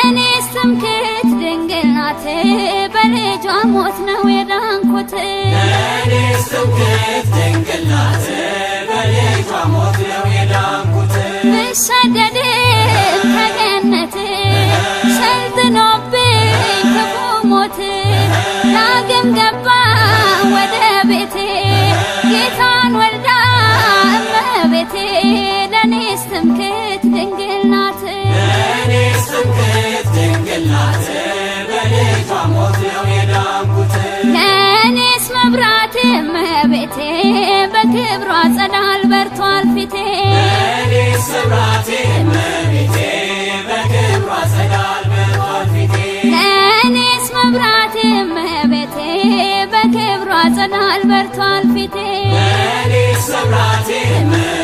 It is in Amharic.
ለእኔስ ትምክህት ድንግል ናት፣ በልጇ ሞት ነው የዳንኩት። ለእኔስ ትምክህት ድንግል ናት፣ በልጇ ሞት ነው የዳንኩት። ብሰደድም ከገነት ሰልጥኖብኝ ክፉ ሞት፣ ዳግም ገባ ወደ ቤቴ ጌታን ወልዳ እመቤቴ። ለእኔስ ትምክህት ድንግል ናት። ለእኔስ ትምክህት ድንግል ናት፣ በልጇ ሞት ነው የዳንኩት። ለእኔስ መብራቴ እመቤቴ፣ በክብሯ ጸዳል በርቷል ፊቴ። ለእኔስ መብራቴ እመቤቴ፣ በክብሯ ጸዳል በርቷል ፊቴ። ለእኔስ መብራቴ እመቤቴ፣ በክብሯ ጸዳል በርቷል ፊቴ። ለእኔስ መብራቴ እመቤቴ።